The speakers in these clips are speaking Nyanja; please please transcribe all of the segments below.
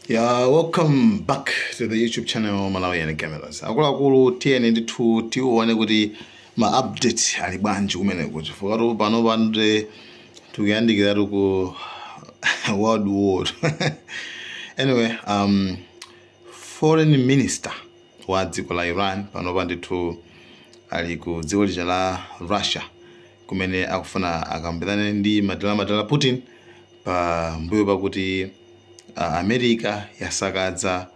Yeah, welcome back to the YouTube channel Malawian Cameras. Akuluakulu, tiyeni ndithu tione kuti ma update ali bwanji kumeneko, chifukwa pano pande tikuyandikiratu ku World War. Anyway, foreign minister wa dziko la Iran panopa ndithu ali ku dziko lija la Russia, kumene akufuna akambirane ndi madala madala Putin pa mbuyo pakuti America yasakadza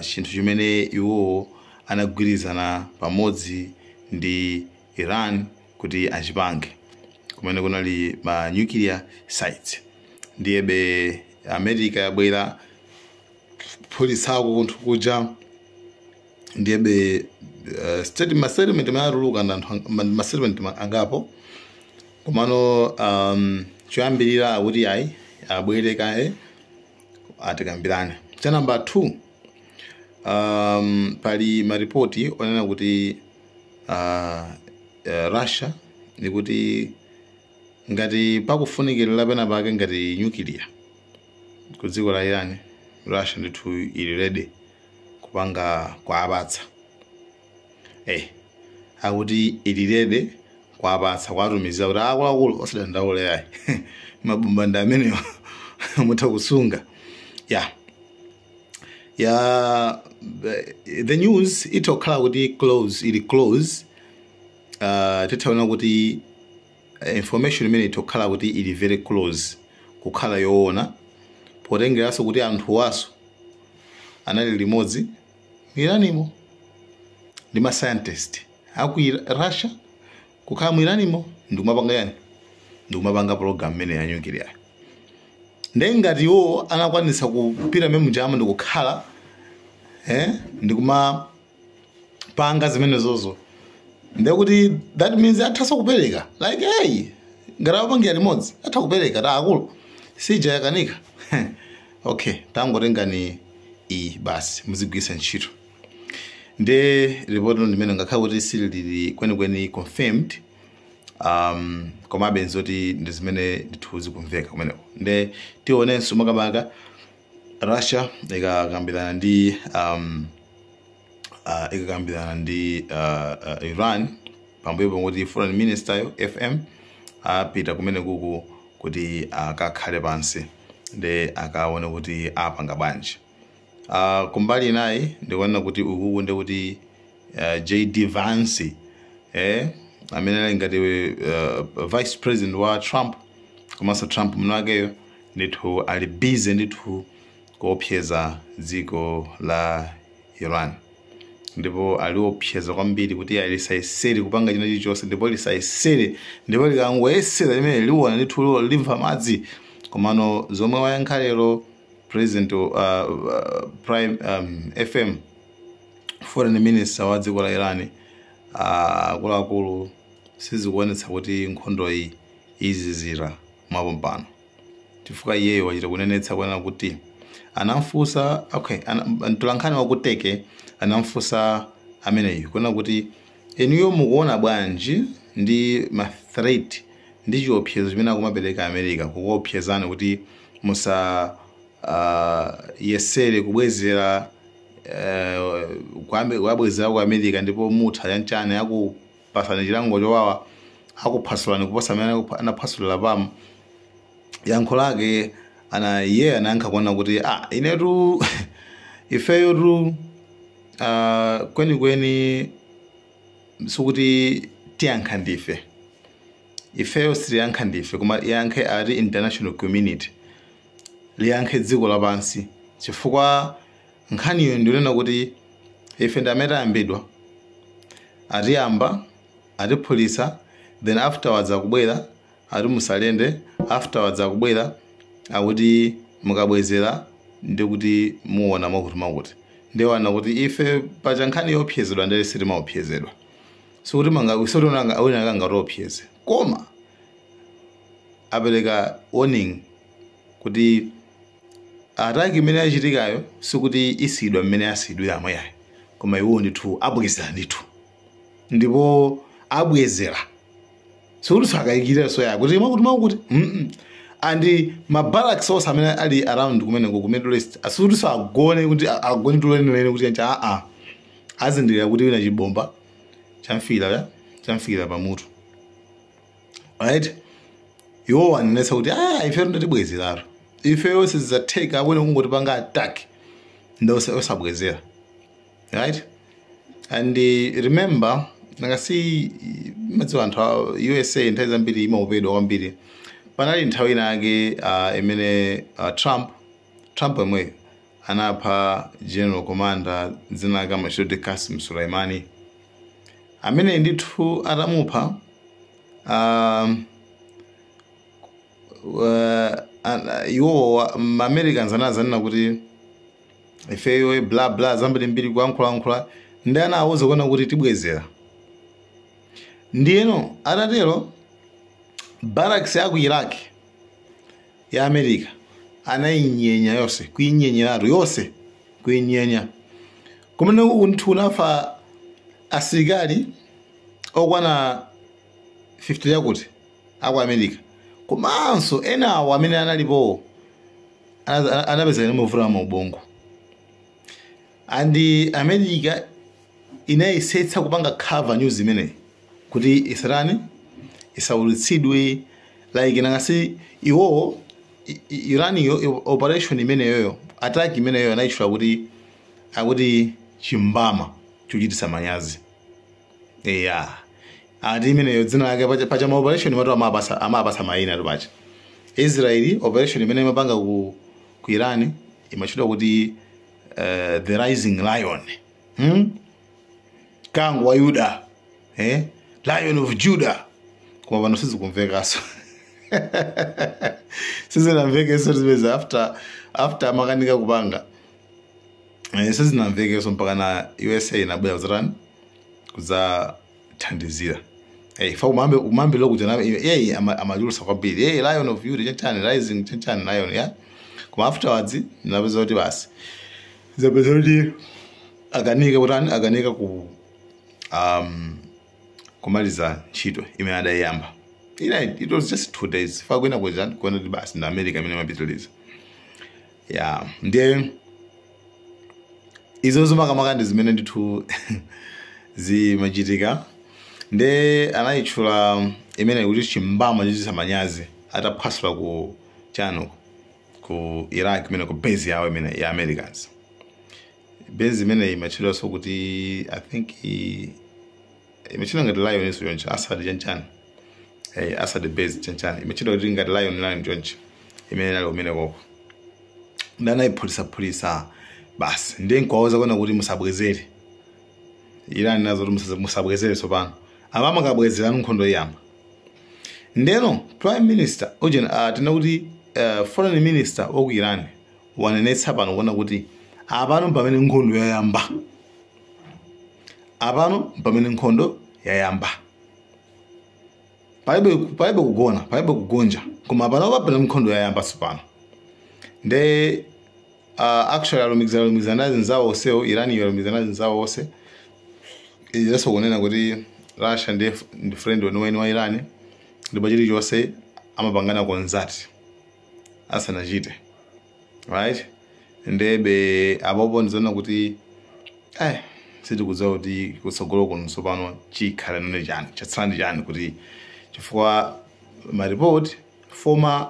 chinthu chimene iwowo anagwirizana pamodzi ndi Iran kuti achipange, kumene kunali ma nuclear sites. Ndiyebe America yabwera kuphulitsako kunthu kuja. Ndiyebe ma statement amene atuluka ndi anthu ma statement angapo, komano choyambirira akuti ayi, abwere kaye atikambirane. Cha number 2, pali maripoti onena kuti Russia ndikuti ngati pakufunikirira pena pake ngati nuclear ku dziko la Iran, Russia ndithu ili ready kupanga kuapatsa. Akuti ili ready kuapatsa, kuatumizira kuti akuluakulu osadandaule ayi, mabomba ndi amenewa, mutha kusunga. Yeah, the news itokhala kuti close, ili close. Tithaona kuti information imene itokhala kuti ili very close kukhala yoona, potengeranso kuti anthu waso anali limodzi mu Iranimo ndi ma scientist aku Russia kukhala mu Iranimo ndikumapanga yani, ndikumapanga program imene ya nuclear. Ndiye ngati iwo anakwanisa kupita mmene mujamo ndikukhala ndikumapanga zimenezozo, ndekuti that means athaso kupereka, like, hey, ngati apangira limodzi atha kupereka ta akulu sija yakanika, okay, tangotengani iyi basi muzigwiritsa ntchito. Nde ripoti limene ngakhale kuti silili kwenikweni confirmed, komabe nzoti ndi zimene ndithu zikumveka kumeneko. Nde tionenso makamaka Russia ikakambirana ndi Iran pambuyo pakuti foreign minister yo FM apita kumene kuku kuti akakhale pansi nde akaone kuti apanga bwanji. Kumbali inayi ndikuona kuti ukuku ndi kuti JD Vance, amene ali ngati vice president wa Trump komanso Trump mnwakeyo, ndithu ali busy ndithu kuopseza dziko la Iran, ndipo aliopseza kwambiri kuti ayi, lisayesere kupanga china chilichonse, ndipo lisayesere, ndipo likangoyesera limene liwona ndithu limva madzi. Komano zomwe wayankha lero president prime FM foreign minister wa dziko la Iran, akuluakulu, sizikuonetsa kuti nkhondo iyi izizira mwapompano, chifukwa iyeyo wachita kunenetsa kunena kuti anamfunsa, okay, mtolankhani wakuteke anamfunsa ameneyu kunena kuti inuyo mukuona bwanji ndi ma threat ndi chiopsezo chimene akumapereka America kukuopsezani kuti musa yesere kubwezera, kuabwezera ku America, ndipo mutha chanchane akupasani chilango chowawa, akuphasulani kuposa amene anaphwasulira pamu. Yankho lake ana iye anayankha kuona kuti ah, inetu ifeyotu kwenikweni sikuti tiyankha ndife, ifeyo sitiyankha ndife, koma yankhe ati international community, liyankhe dziko lapansi, chifukwa nkhaniyo ndionena kuti ife ndi amene tayambidwa, atiyamba, atiphulitsa, then afterwards akubwera ati musalende, afterwards akubwera akuti mukabwezera ndikuti muona mwakuti mwakuti. Ndiwana kuti ife pacha nkhani yopyezedwa ndere sitimaopyezedwa, sikuti wina angatiopyeze, koma apereka warning kuti attack imene yachitikayo sikuti isidwa mmene asidwira amweyayo, koma iwo ndithu abwezera ndithu, ndipo abwezera, sikuti sakayikirenso ya kuti mwakuti mwakuti. And ma barracks onse amene ali around kumeneko ku Middle East asikutinso agone kuti agone tulo lenileni kuti chancha aa azindikira kuti wina chibomba chamfikira chamfikira pamutu, right? Iwo anenetsa kuti ah, ife ndatibwezeratu, ifeyo sizidzatheka abwene kungotipanga attack ndi osabwezera, right? And remember, nangasi madziwa anthu a USA nthawi zambiri imaopedwa kwambiri. Panali nthawi inake imene Trump yemweyo anapha general commander dzina lake amachitoti Qasim Soleimani, amene ndithu atamupha iwowo ma-Americans anazanena kuti ifeyo bla bla zambirimbiri kuyankhulayankhula, ndi anawuza kuona kuti tibwezera. Ndiyeno atatero, barracks ya ku Iraq ya America anayinyenya yonse, kuyinyenyeratu yonse, kuyinyenya kumene ndithu kunafa asilikali okwana 50 yakuti aku America, komanso enawo amene analipo anapeza ine mavuto maubongo. And America inayesetsa kupanga cover news imeneyi kuti isatani, isaulutsidwe, like nangasi iwowo Iraniyo operation imeneyoyo, attack imeneyoyo anayitchula kuti akuti chimbama chochititsa manyazi. Yeah, ati imeneyo dzina lake pacha ma operation matu amapasa mayina tu. Pacha Israeli operation imene imapanga ku Iran imatchedwa kuti the Rising Lion, Kango wa Yuda, eh? Lion of Judah. Koma pano sizikumvekaso, sizinamvekeso zimezi after amakanika kupanga, sizinamvekeso mpaka na USA inabwera kuzatani, kuzathandizira. Fa umambe umambe lokuti na yeyi amachulusa kwambiri, hey, Lion of Judah chanchani, Rising chanchani Lion ya. Koma afterwards napeza kuti basi zapeza kuti akanika kutani, akanika ku kumaliza ntchito imene adayiyamba ina. It was just 2 days fa kwina kuja kuona kuti basi ndi America imene imapitiliza ya. Ndiye izo zimakamaka ndi zimene ndithu zimachitika. Nde anayitchula imene kuti chimbama chochititsa manyazi ataphwasula ku chano ku Iraq imene ku base yawo imene ya Americans. Base imene imatchedwanso kuti, I think, imatchedwa ngati Lion iso choncho, Asad chanchani, Asad base chanchani, imatchedwa kuti ngati Lion choncho imene inali kumene koko. Ndi anayiphulisaphulisa basi. Ndiye nkuwauza kuona kuti musabwezere Iran nazo, kuti musabwezere tsopano, apa amakabwezeranu nkhondo iyamba. Ndeno prime minister ujeni, tina kuti foreign minister waku Iran wanenetsa pano kuona kuti apano pamene nkhondo yayamba, apano pamene nkhondo yayamba, palibe kugona, palibe kugonja, koma pano pamene nkhondo yayamba tsopano. Nde actually alumikiza ndi azinzawo onsewo, Iran iyo alumikiza ndi azinzawo onse. Izinso kunena kuti Russia ndi friend weniweni wa Iran, ndipo chilichonse amapangana consult asanachite, right? Ndebe apopo ndizoona kuti sitikudziwa kuti kutsogolo kuno tsopano chikhala nene chani, chatsala ndi chani, kuti chifukwa maripoti former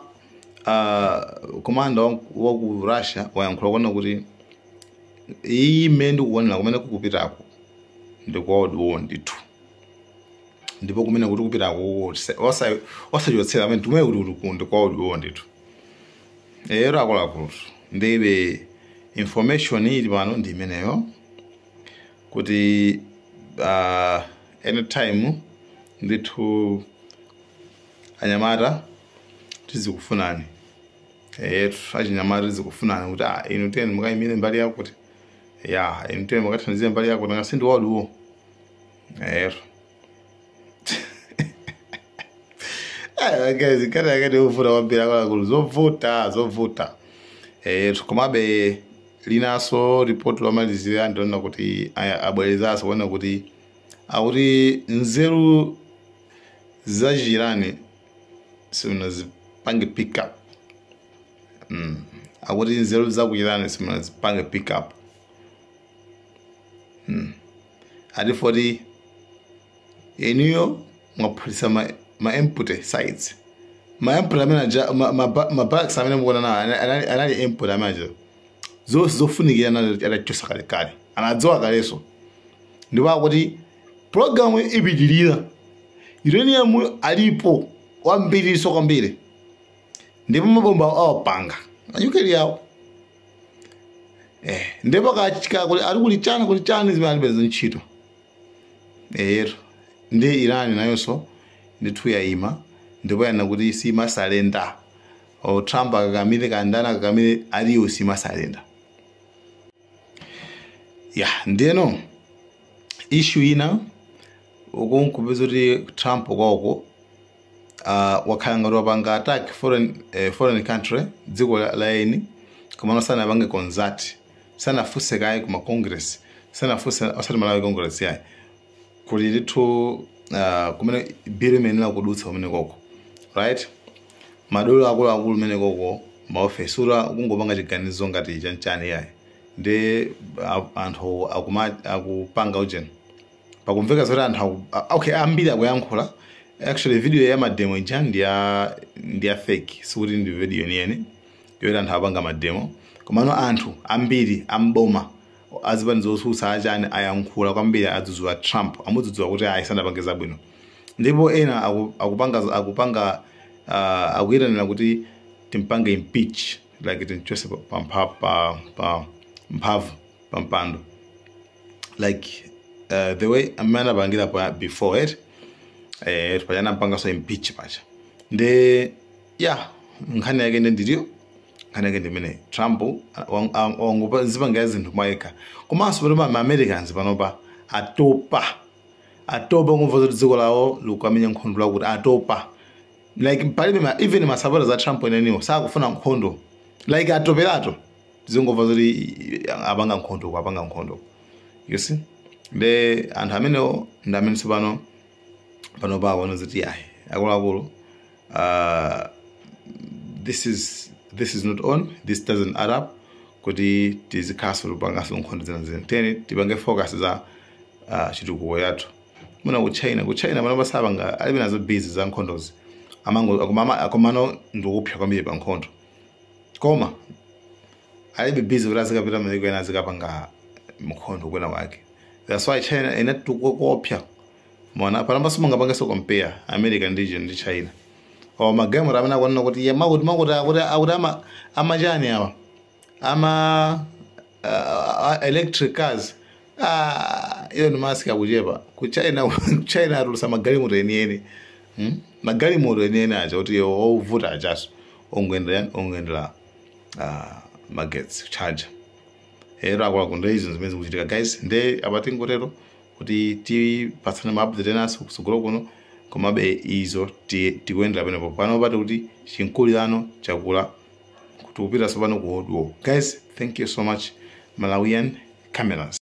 commander wa ku Russia wayankhula kuona kuti iyi imene ndikuonera kumene kukupitako ndi kwa World War ndithu, ndipo kumene kuti kupitako osachotsera amene tumwe kuti ndi kwa World War ndithu. Ero akuluakulu, ndibe information ili pano ndi imeneyo kuti anytime ndithu anyamata tizikufunani, achinyamata tizikufunani kuti ah, inu tiyeni mukayimire mbali yakuti ya, inu tiyeni mukathandizire mbali yakuti, ngasi ndi World War ero. Guys, kati akati uvuta kwambiri akuluakulu, zovuta zovuta. Komabe linaso ripoti lomalizira ndiona kuti abwerezanso kuona kuti akuti nzeru zachirani simunazipange pick up. Akuti nzeru za ku Iran simunazipange pick up. Ati foti inuyo mwaphulitsa ma empty sites, ma empty amene aja, ma barracks amene mukuona nawo anali empty amene aja. Zonse zofunikira anali atachosa kalekale, anadziwa kaleso. Ndipo akuti program ipitilira, uranium alipo kwambiriso kwambiri, ndipo mabomba awapanga anyukeli yawo. Ndipo kachika kuli ali kuli chani, kuli chani zimene alibe ntchito ero. Ndi Iran nayonso ndithu yayima ndipo yana kuti simasurrender. O Trump akakamire, kandana akakamire, aliyo simasurrender ya. Ndiyeno issue ina uku nkupeza kuti Trump kwawoko wakhala ngati wapanga attack foreign country, dziko la eni, komano sanapange consult, sanafunse kaye kuma Congress, sanafunse, osati Malawi Congress yayi, kuli ndithu kumene bill imene kudutsa kumene koko, right? Madolo akuluakulu kumene koko, maofesi ura kungopanga chiganizo ngati chanchani yayi. Ndi anthu akupanga ujeni, pakumveka zoti anthu okay, ambiri akuyankhula. Actually, video ya mademo ija ndi ya fake, sikuti ndi video yeniyeni yoti anthu apanga mademo. Komano anthu ambiri amboma, azipani zotsutsa, achani, ayankhula kwambiri, adzudzula Trump, amudzudzula kuti ayi, sanapange zabwino. Ndipo ena akupanga akuyitanira kuti timpange impeach, like timchose pa mphamvu, pa mpando, like the way amene anapangira pa before it, pachana mpangaso impeach pacha. Ndi ya nkhani yake ndi ndiriyo, nkhani yake ndi imene Trump wangozipangira zinthu mwayekha. Komanso panopa ma Americans panopa atopa, atopa kumva zoti dziko lawo likamenya nkhondo lakuti atopa. Like palibe even ma supporters a Trump eneniwo sakufuna nkhondo, like atoperato zingomva zoti apanga nkhondo, apanga nkhondo, you see? Ndi anthu amenewo ndi amene tsopano panopa akuona zoti ayi, akuluakulu, this is not on, this doesn't add up kuti tizikhaso tipangaso nkhondo zina zina. Teni tipange focus za chitukuko yathu. Muna ku China panopa sapanga, alibe nazo busy za nkhondozi. Amango komano ndikupsa kwambiri pa nkhondo, koma alibe busy kuti azikapita maiko ena azikapanga nkhondo kwena kwake. That's why China inatukuka. Mona panopa simungapangenso compare America ndi China o magamero amene akuonena kuti ye makuti akuti ama amachani awa ama electric cars. Ah, Elon Musk akuchepa. Ku China, ku China atulusa magalimoto enieni, Magalimoto enieni aja kuti ovuta ajaso ongoendera magetsi charger ero. Akuluakulu, ndi izo zimene zikuchitika, guys. Nde apa tingotero kuti tipatsane ma update enaso kusogolo kuno. Komabe izo tikuyendera penepo. Pano pati kuti chinkulirano chakula, tikupita tsopano ku World War. Guys, thank you so much. Malawian Cameras.